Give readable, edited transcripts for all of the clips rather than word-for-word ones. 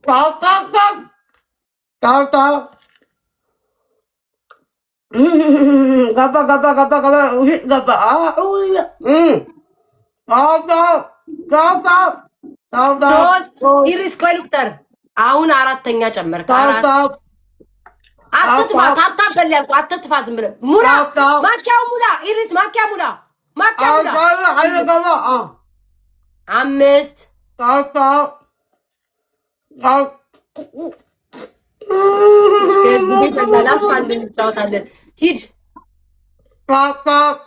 ገባ ገባ ገባ ገባ ገባ። ሶስት ኢሪስ፣ ቆይ ልቁጠር። አሁን አራተኛ ጨመርክ። አራት። አትጥፋ፣ tap tap በል ያልኩህ አትጥፋ። ዝም ብለህ ሙላ፣ ማኪያው ሙላ። ኢሪስ ማኪያ ሙላ፣ ማኪያ ሙላ። አምስት። 11 እንጫወታለን። ሂድ። ሰባት።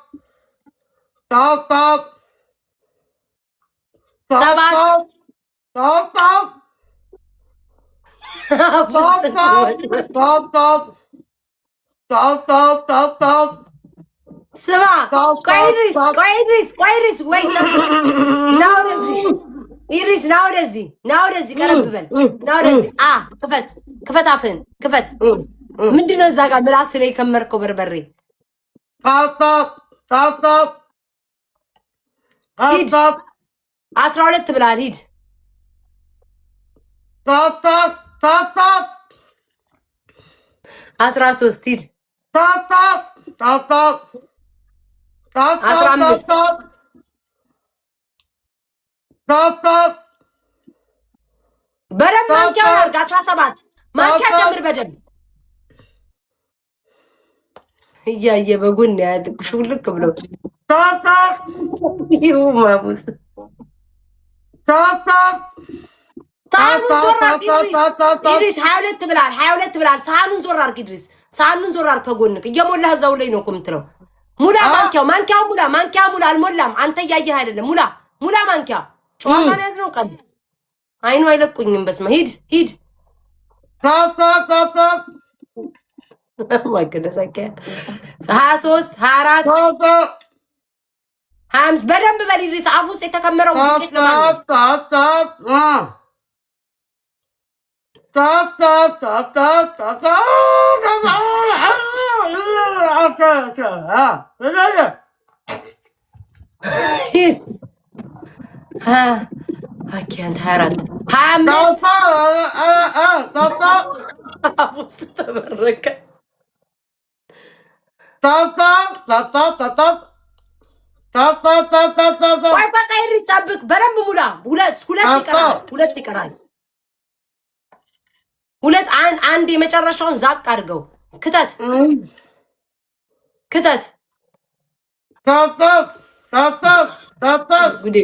ስማ፣ ቆይ ኢድሪስ፣ ቆይ ኢድሪስ፣ ቆይ ኢድሪስ፣ ወይ ጠብቅ። ና ወደዚህ ኢድሪስ፣ ና ወደዚህ፣ ና ወደዚህ፣ ቀረብ በል፣ ና ወደዚህ። አ ክፈት፣ ክፈት፣ አፍህን ክፈት። ምንድን ነው እዛ ጋር ምላስ ላይ የከመርከው በርበሬ? ሂድ። 12 ብለሃል። ሂድ። 13፣ ሂድ። 15። በደንብ ማንኪያውን አድርግ። 17፣ ማንኪያ ጨምር በደንብ። እያየ በጎን ያለ ሹልክ ብሎ ይሁ ማቡስ። ሳህኑን ዞር አድርግ ኢድሪስ። 22 ብላል፣ 22 ብላል። ሳህኑን ዞር አድርግ ኢድሪስ፣ ሳህኑን ዞር አድርግ። ከጎንክ እየሞላህ እዛው ላይ ነው እኮ የምትለው። ሙላ ማንኪያው፣ ማንኪያው ሙላ፣ ማንኪያ ሙላ። አልሞላም። አንተ እያየህ አይደለም። ሙላ፣ ሙላ ማንኪያ። ጨዋታ ነው ያዝነው። ቀን አይኑ አይለቁኝም። በስመ ሂድ፣ ሂድ። 23፣ 24፣ 25። በደንብ በል ኢድሪስ። አፍ ውስጥ የተከመረው ዱቄት ለማን ነው? 24፣ 25። አፍ ውስጥ ተበረከ። ቆይ ቆይ ቆይ ኢድሪስ ጠብቅ። በደንብ ሙላ። ሁለት ሁለት ይቀራል። ሁለት ይቀራል። ሁለት፣ አንድ የመጨረሻውን ዛቅ አድርገው ክተት፣ ክተት። ጉዴ።